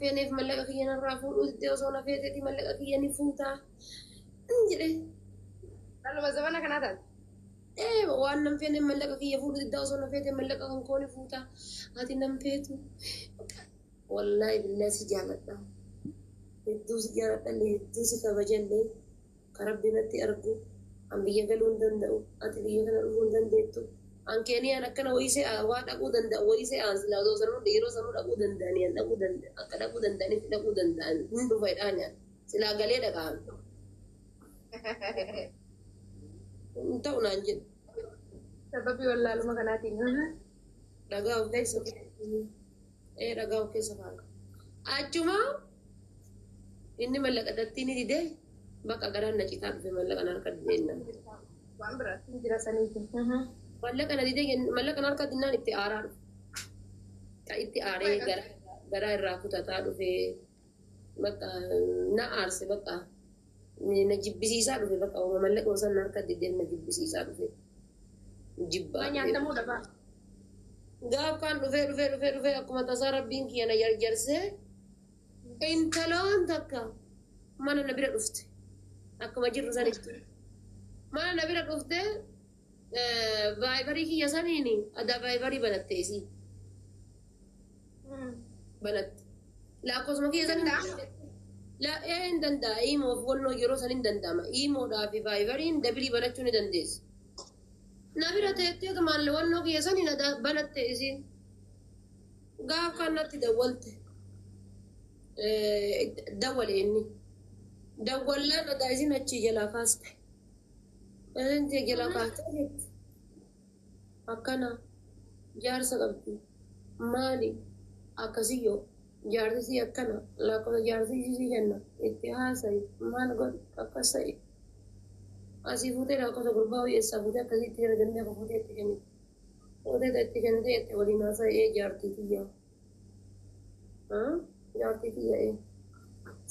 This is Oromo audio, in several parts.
feeneef mallaqa kiyya narraa fuudhuu diddee, osoo na feeteeti mallaqa kiyya ni fuutaa jedhe. Dhaluma zamana kanaa taate. Ee, waan nan feeneef mallaqa kiyya fuudhuu diddaa, osoo na feete mallaqa kan koo ni fuutaa. Ati nan feetu. Wallaahi billaahi si jaaladha. Hedduu si jaaladhallee, hedduu si kabajallee, ka Rabbi natti argu. An biyya galuu hin danda'u. Ati biyya kana dhufuu hin dandeettu. An Keeniyaan akkana wayisee waa dhaquu danda'a wayisee aan silaa osoo sanuu yeroo sanuu dhaquu danda'anii an dhaquu danda'a, akka dhaquu danda'anitti dhaquu danda'an hin dhufa jedhaan nyaan silaa galee dhaqaan hin ta'u naan jedhu. Sababii wallaaluma kanaatiin. Dhagaa of keessa, ee, dhagaa of keessa kaa'u. Achuma inni mallaqa dattii ni didee, bakka garaan na citaa dhufe, mallaqa na harka dideenna. Waan biraatti hin jira saniitiin. Mallaqa na didee, mallaqa na harka dinnaan itti aaraa dhufe. Ka itti aaree garaa irraa kutataa dhufe, bakka na aarse, bakka na jibbisiisaa dhufe, bakka uuma mallaqa osoo na harka dideen na jibbisiisaa dhufe. Jibbaa Waa dhufe. nyaatamuu dhabaa. Gaaf kaan dhufee dhufee dhufee dhufee, akkuma tasaa Rabbiin kiyya na jarjarsee, intaloon takka mana na bira dhufte. Akkuma jirru sanitti. Mana na bira dhufte, Viberii kiyya saniin adaa Viberii banatte, isii banatte. Lakkoofsuma kiyya saniin la ee hin danda'a, Imoof wannoo yeroo san hin danda'ama. Imoodhaa fi Viberiin dabilii banachuu ni dandeessi. Na bira teettee maallee wannoo kiyya saniin adaa banatte isiin. Gaaf kan natti dawwalte. Dawwale inni. Dawwallaan adaa isin achii jalaa kaaste. Isin jalaa kaastee jetti. Akkana jaarsa qabdi. Maali akkasiyyoo jaarsi sii akkana, lakkoofsa jaarsi sii kenna, itti haasa'i, maal godhi, akkas ta'i. Asii fuutee lakkoofsa gurbaa wayii eessaa fuutee akkasitti kenna jennee akka fuutee itti kennite. Fuutee itti kennite itti waliin haasa'i, ee, jaartii tiyyaa. Jaartii tiyya, ee.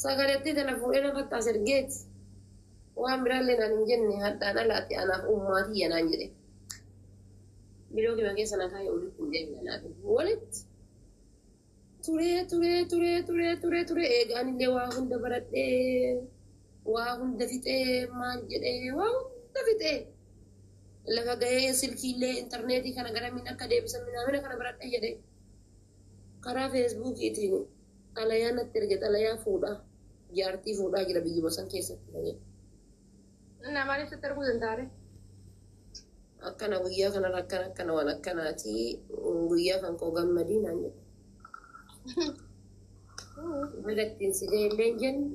Sagaletti tana fuudhee lafatti as ergeeti. Waan biraallee naan hin jenne, hadhaan alaati anaaf ummaa tiyya naan jedhe. Bilookima keessa na kaayee walitti hin deemne anaaf. Walitti turee turee turee turee turee turee, eegaan illee waa hunda baradhee, waa hunda fixee, maal jedhee, waa hunda fixee lafa gahee, silkiillee intarneetii kana garamiin akka deebisan minaamina kana baradhee jedhee, karaa Facebookiitiin xalayaa natti erge, xalayaa fuudhaa, jaartii fuudhaa jira biyyuma san keessatti jedhe. Namaan ibsatti arguu danda'are. Akkana guyyaa kanarra akkana akkana waan akkanaati, guyyaa kan koo gammadii naan jedhe. Baga ittiin si gahe illee hin jenne,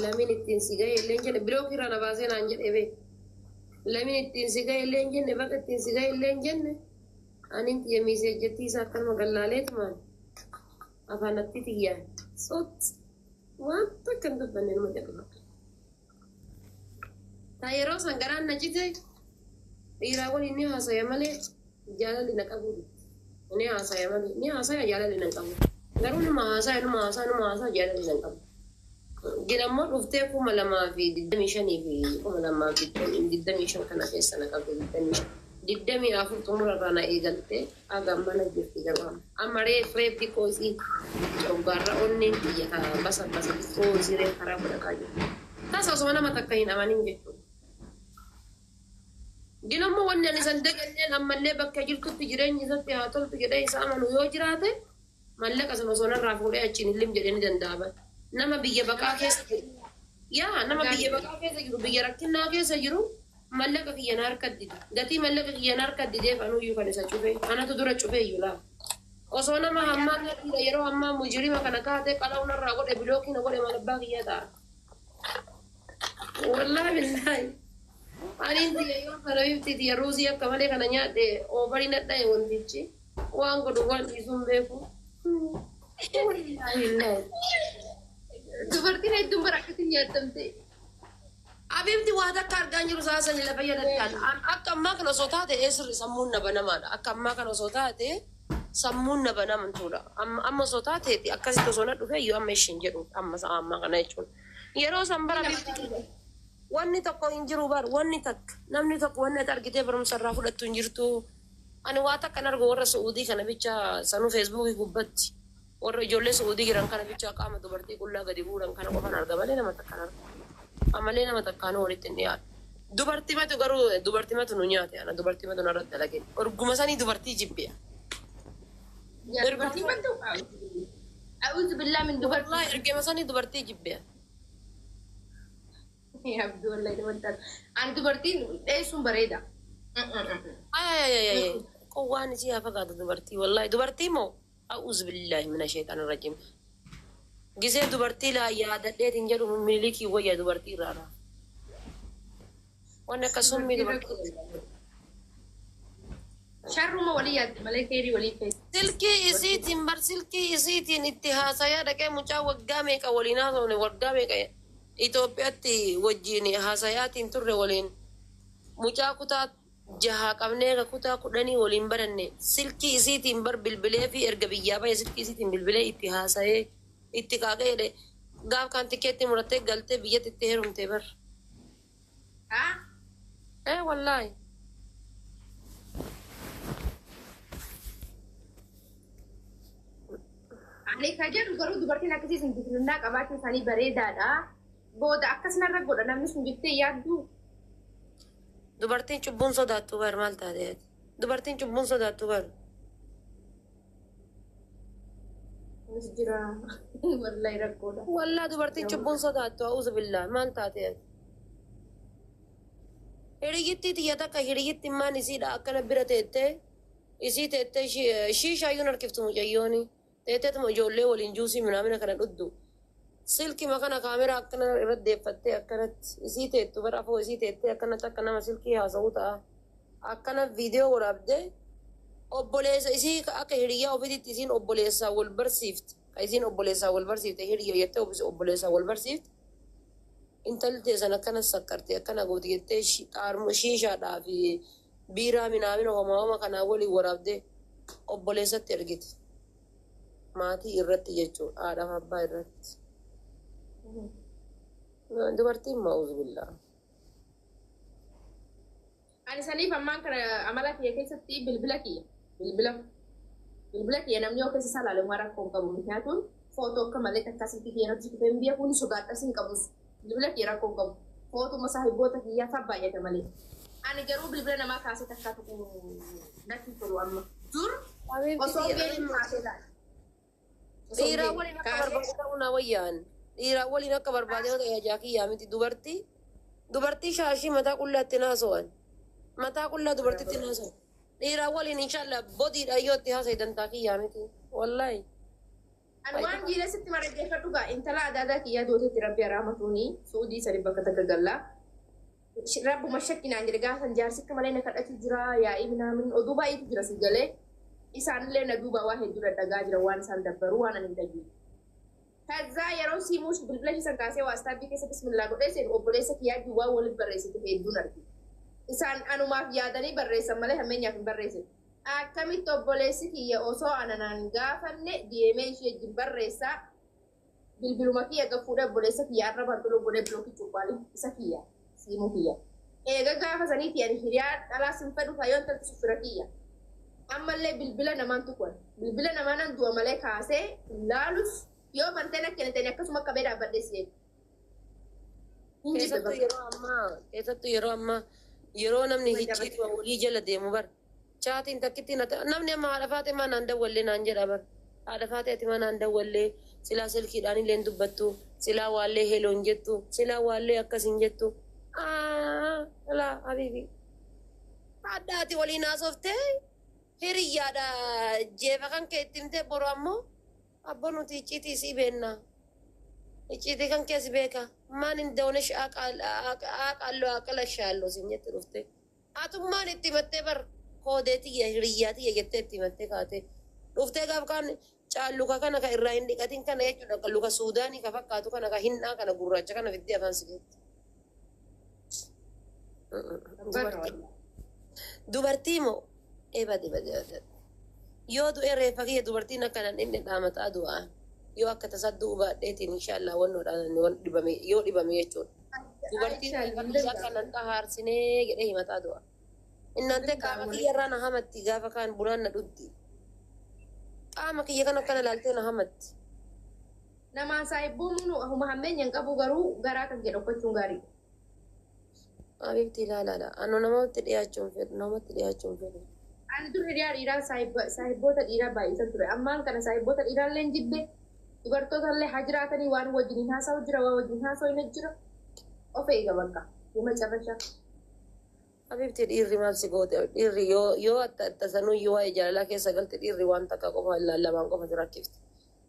lamin ittiin si gahe illee hin jenne, block irraa na baasee naan jedhe bee. Lamin ittiin si gahe illee hin jenne, baga ittiin si gahe illee hin jenne. Anin xiyya miiseejjattii isaa akkanuma gallaaleetumaan afaan natti xiyyaan tsot waan takka hin dubbanne, numa jedhu. Ta yeroo san garaan na cite, dhiiraa waliin ni haasaya malee jaalalli na qabuu dide. Ni haasaya malee, ni haasaya, jaalalli na hin qabu. Garuu numa haasaya, numa haasaya, numa haasaya, jaalalli na hin qabu. Gin ammoo dhuftee 2025 fi 2025 kana keessa na qabde, 25. 24 xumura irraa na eegalte, haga mana jirti garuu amma. Amma reef reef xiqqoo isii coggaarra onneen xiyya ta basa basa xiqqoo isii reef karaa godhataa jirti. Tasa osoo nama takka hin amanin jechuudha. Gin ammoo wanni ani san daganneen, ammallee bakka jirtutti jireenyi isatti haa toltu jedhee isa amanu yoo jiraate, mallaqa sana osoo narraa fuudhee achiin illim jedhee ni danda'a bara. Nama biyya baqaa keessa jiru. Yaa nama biyya baqaa keessa jiru, biyya rakkinnaa keessa jiru, mallaqa kiyya na harka dide. Gatii mallaqa kiyya na harka dideef anuyyuu kan isa cufee. Anatu dura cufee iyyuu laala. Osoo nama hammaa dhiira yeroo ammaa mujirima kana taate qala'u narraa godhe, blockii na godhe, maal abbaa kiyyaa ta'a. Wallaahi billaahi. Aniin tiyya yoo kana bifti tiyya ruuzii akka malee kana nyaadhe overii nadha'e, wantichi waan godhu waan dhiisuun beeku. Wallaahi billaahi. Dubartiin hedduun bara akkasiin nyaatamte. Abiibti waa takka argaa hin jiru saasani lafa jalattaan. Akka ammaa kana osoo taate ee sirri sammuun na banamaadha. Akka ammaa kana osoo taate sammuun na banamtuudha. Amma osoo taateeti akkasitti osoo na dhufe iyyuu amma ishiin jedhu amma sa'a ammaa kana jechuudha. Yeroo san bara bifti wanni tokko hin jiru bar, wanni takka namni tokko wanni ati argitee barumsa irraa fudhattu hin jirtu. Ani waa takka hin argu, warra Su'uudii kana bicha sanuu Facebookii gubbatti. Warra ijoollee Su'uudii jiran kana bichaa qaama dubartii qullaa gadi guuran kana qofan arga malee nama takkaan arga. Ammallee nama takkaanuu walitti hin dhiyaatu. Dubartimatu garuu dubartimatu nu nyaate ana dubartimatu narratti dalage. Orguma sanii dubartii jibbiya. Dubartii bantu a'uuzu billaa min dubartii. Wallaahi ergema sanii dubartii jibbiya. Abduu wallahi dubartii. Ani dubartiin dheessuun bareeda. Ay qowwaan isii haa fagaatu dubartii wallaahi dubartii moo a'uuzu billaahi mina sheexaan irra Gisee dubartii laa yaadadheetiin jedhu miliikii wayya dubartii irraa laa. Wanni akka summii dubartii. Sharruma walii yaadde malee keerii walii feeti. Silkii isiitiin bar silkii isiitiin itti haasayaa dhaqee mucaa waggaa meeqa waliin haasofne waggaa meeqa Itoophiyaatti wajjin haasayaatiin turre waliin mucaa kutaa jahaa qabnee kutaa 10 waliin baranne silkii isiitiin bar bilbilee fi erga biyyaa bahe silkii isiitiin bilbilee itti haasayee itti kaaqee jedhe gaaf kaan tikeetti murattee galtee biyyatti itti heerumte bar. Haa? Ee wallaahi. Ani kan jedhu garuu dubartiin akkasii sun biqilaa qabaachuun isaanii bareedaadha. Booda akkasumarra godha namni sun jettee yaaddu. Dubartiin cubbuun sodaattu bar maal taate ati? Dubartiin cubbuun sodaattu bar. Kunis jira. Wallahi rakkoodha. Wallaa dubartiin cubbuun sodaattu a'uuzu billaa maal taate ati? Hiriyyittii tiyya takka hiriyyitti maan isiidha akkana bira teettee isii teettee shiishaayyuun harkiftu mucayyooni teetteetuma ijoollee waliin juusii minaamina kana dhuddu. Silkima kana kaameraa akkana irra deeffattee akkanatti isii teettu bara afoo isii teettee akkanatti akka nama silkii haasa'uu ta'a. Akkana viidiyoo waraabdee obboleessa isii akka hiriyyaa ofiitti isiin obboleessaa wal barsiifte. Ka isiin obboleessaa wal barsiifte hiriyya jettee obboleessaa wal barsiifte. Intalli teessan akkana sakkarte akkana gooti jettee shiishaadhaa fi biiraa minaamina homaa homa kanaa waliin waraabdee obboleessatti ergite. Maatii irratti jechuudha haadhaaf abbaa irratti. Dubartiin ma'uuzu billaa. Ani saniif ammaan kana amala kiyya keessatti bilbila kiyya. Bilbila kiyya namni yoo keessa isaa ilaalu waan rakkoo hin qabu. Miknyaatuun footoo akka malee takka silkii kiyya irratti kufee hin beeku ni sodaadhas hin qabus. Bilbila kiyya rakkoo hin qabu. Footuma saahiboota kiyyaa fa'aa baay'ata malee. Ani garuu bilbila namaa kaasee takkaa tuquu natti hin tolu amma. Dur osoo hin beekin kaasee ilaala. Osoo hin Dhiiraa beekin waliin akka kaasee barbaade ta'uu na wayyaan. Dhiiraa waliin akka barbaade yoo ta'e ajaa kiyyaa miti dubartii. Dubartii shaashii mataa qullaatti naasa'an. Mataa qullaa dubartitti naasa'an. Dhiiraa waliin inshallah bodiidha yoo itti haasa'e dantaa kiyyaa miti. Wallaahi. Ani waan jiila sitti maraggeeffadhu gaa intala adaadaa kiyyaa dootetti rabbi araamatuuni suudii sadi bakka takka gallaa. Rabbuma shakkinaan jedhe gaafan jaarsi akka malee na kadhatu jira yaa'ii minaamin oduu baay'eetu jira si galee isaanillee na duuba waa hedduu dhadhagaa jira waan isaan dabbaru waan ani hin dhageenye. Kazaa yeroo siimuu bilbila ishee san kaasee waastaabbii keessa bismillaa godhee seenu obboleessa kiyyaa duwwaa waliif barreessitu hedduun argina. Isaan anumaaf yaadanii barreessan malee hammeenyaaf hin barreessin. Akkamitti obboleessi kiyya osoo ananaan gaafanne deemee ishee wajjin barreessaa bilbiluma kiyya gafuudha obboleessa kiyya arraba biloo godhee bilookii cubbaalii isa kiyya siimuu kiyya. Eega gaafa saniiti ani hiriyaa dhalaa sin fedhu kaayyoon talti fira kiyya. Ammallee bilbila namaan tuqan. Bilbila namaan an du'a malee kaasee laalus yoo banteen akka hin ta'in akkasuma qabee dhaabbadhee si eegu. Hin jibbe Keessattuu bakka. yeroo ammaa keessattuu yeroo ammaa yeroo namni hicciitii walii jala deemu bar chaatiin takkitti namni amma haadha faatee maa naan dawwallee naan jedha bar haadha faatee ati maa naan dawwallee silaa silkiidhaan illee hin dubbattu silaa waallee heloo hin jettu silaa waallee akkas hin jettu laa habiibi adda ati waliin haasoftee hiriyyaadha jeefa kan kee itti himtee boru ammoo abbo nuti icciitii sii beennaa. Icciitii kan keessa beeka. Maan hin dawnesh aqallo aqalashaalloo sin jette dhufte. Atummaan itti himattee bar koodee tiyya hiriyyaa tiyya jettee itti himattee kaate. Dhuftee gaaf kaan caalluka kana ka irraa hin dhiqatin kana jechuudha. Luka Suudaanii ka fakkaatu kana ka hinnaa kana gurraacha kana fiddee afaan si geetti. Dubartii moo ebade bade bade. Yoo du'e reeffa kiyya dubartiin akkanaan inni dhaamataa du'aa. Yoo akka tasaa du'u baadheetiin inshallah wannoodhaan waan dhibame yoo dhibame jechuudha. Dubartiin reeffa kiyya akkanaan xahaarsinee jedhee himataa du'a. Innaan ta'e qaama kiyya irraa na hamatti gaafa kaan bunaan na dhugdi. Qaama kiyya kan akkana ilaaltee na hamatti. Namaan saahibboon huma hammeenya hin qabu, garuu garaa kan jedhu uffachuun gaariidha. Habibti, ilaalaadha. Anu namatti dhiyaachuun fedhu, namatti dhiyaachuun fedhu. Ani dur hiriyaa dhiiraa, saahibboota dhiiraa baay'isan ture. Ammaan kana saahibboota dhiiraallee hin jibbe. Dubartoota illee haa jiraatanii, waan wajjin haasa'u jira, waan wajjin haasa'u hin jira. Of eega bakka. የመጨረሻ. Habibti, dhiirri maal si goote? Dhiirri yoo atta sanuu yoo waa'ee jaalalaa keessa galte, dhiirri waan takka qofa lamaan qofa si rakkifti.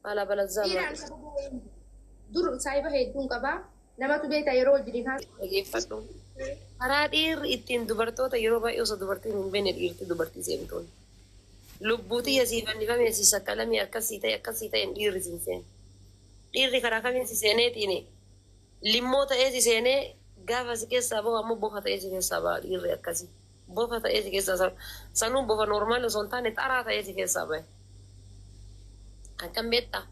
Haala balazzaa Dhiiraan sababa dur saahiba hedduun qabaa. Namatu beektaa yeroo wajjin haasa'u. Dhageeffadhu. Karaa dhiirri ittiin dubartoota yeroo baay'ee osoo dubartiin hin beekne dhiirti dubartii seentuun. Lubbuuti asii fannifame, asii sakkalamee, akkasii ta'e, akkasii ta'e, dhiirri siin seene. Dhiirri karaa kamiin si seeneetiin limmoo ta'ee si seenee, gaafa si keessaa bahu ammoo bofa ta'ee si keessaa baha. Dhiirri akkasii. Bofa ta'ee si keessaa, sanuu bofa normal osoo hin taane xaraa ta'ee si keessaa bahe. Akkam beektaa?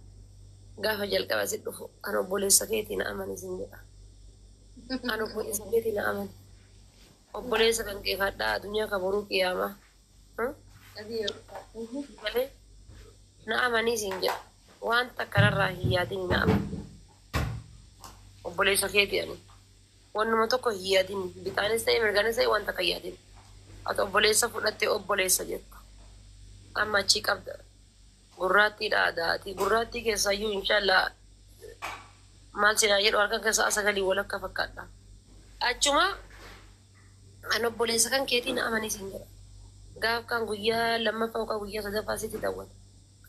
Gaafa jalqaba si dhufu, "Kan obboleessa keetii na amani," siin jedha. "Kan obboleessa keetii na amani. Obboleessa kan kee kadhaa addunyaa ka boruu qiyaamaa. Malee na amanii," siin jedha. "Waan takka narraa hin yaadin, na amani. Obboleessa keetii ani. Wannuma tokko hin yaadin. Bitaanis ta'e mirgaanis ta'e waan takka hin yaadin. Ati obboleessa fudhattee obboleessa jetta. Amma achii qabda. Gurraattiidha adaati. Gurraattii keessaayyuu inshaallah maal sinaa jedhu, harka keessaa sagalii walakka fakkaadha. Achuma an obboleessa kan keetii na amanii," siin jedha. Gaaf kan guyyaa lammaffaa yookaan guyyaa sadaffaa sitti daawwata.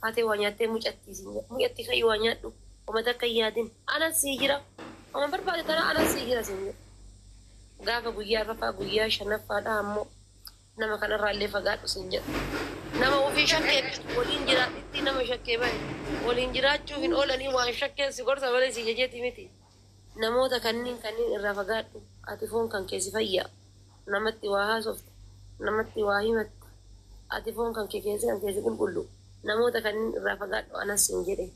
"Kaatee waa nyaattee mucattii?" siin jedha. "Mucattii, kayyuu waa nyaadhu. Uummata akka hin yaadin. Anas sii jira. Oma barbaade tana anas sii jira," siin jedha. Gaafa guyyaa arfaffaa, guyyaa shanaffaadha ammoo, "Nama kanarraa illee fagaadhu," siin jedha. Nama ofii shakkee waliin jiraatitti, nama shakkee bahe waliin jiraachuu hin oolanii, waan shakkeen si gorsa malee si jajeeti miti. "Namoota kanneen kanneen irraa fagaadhu. Ati foon kan keessi fayyaa. Namatti waa haasofte. Namatti waa himatte. Ati foon kan kee keessi kan keessi qulqullu. Namoota kanneen irraa fagaadhu, anas siin jedhe.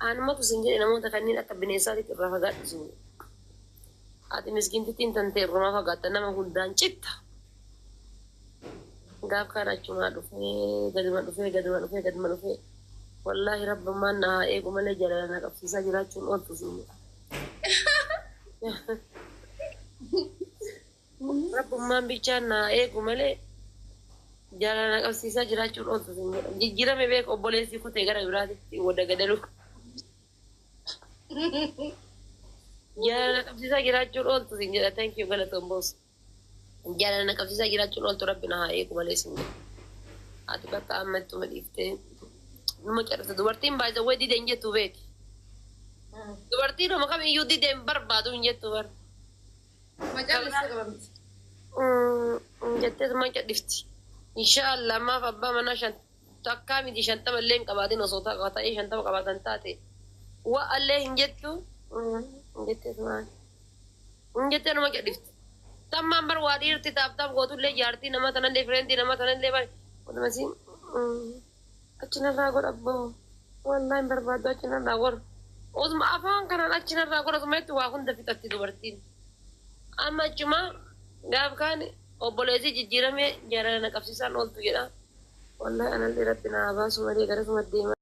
Anumatu siin jedhe, namoota kanneen akka bineensaatitti irraa fagaadhu," siin jedhe. Ati miskiintittiin tantee irrumaa fagaatta, nama hundaan citta. Gaaf kaan achumaa dhufee, gaduma dhufee, gaduma dhufee, gaduma dhufee. Wallaahi rabbummaan na haa eegu malee jaalala na qabsiisaa jiraachuun ooltu siin jedha. Rabbummaan bichaan na haa eegu malee jaalala na qabsiisaa jiraachuun ooltu siin jedha. Jijjiirame beek, obboleessi kutee gara biraatitti wada gadalu. Jaalala na qabsiisaa jiraachuun ooltu siin jedha. Thank you, galatoon boos. Jaalala na qabsiisaa jiraachuun ooltu, rabbi na haa eegu malee siin jedha. Ati bakka amma ittuma dhiiftee numa cadhifte. Dubartiin baay'ee way didee hin jettu beeki. Dubartiin homa kamiyyuu didee hin barbaadu hin jettu bar. Macaan qabamti. Jettee tuma cadhifti. Inshaallah maaf abbaa manaa shan takkaa miti, 50 illee hin qabaatin, osoo ta'ee 50 qabaatan taate. Wa allee hin jettu. Jettee tuma hin jettee numa cadhifti. Tammaan bar waa dhiirti taaf taaf gootullee, jaartii nama tanallee, friendii nama tanallee bar. Walumaa siin achi narraa godha abboo. Wallaahi hin barbaadu, achi narraa godha. Osuma afaan kanaan achi narraa godha osuma itti waa hunda fixatti dubartiin. Amma achuma gaaf kaan obboleessi jijjiiramee jaalala na qabsiisaan ooltu jedha. Wallaahi anallee rabbi na haa baasu malee garasuma deema.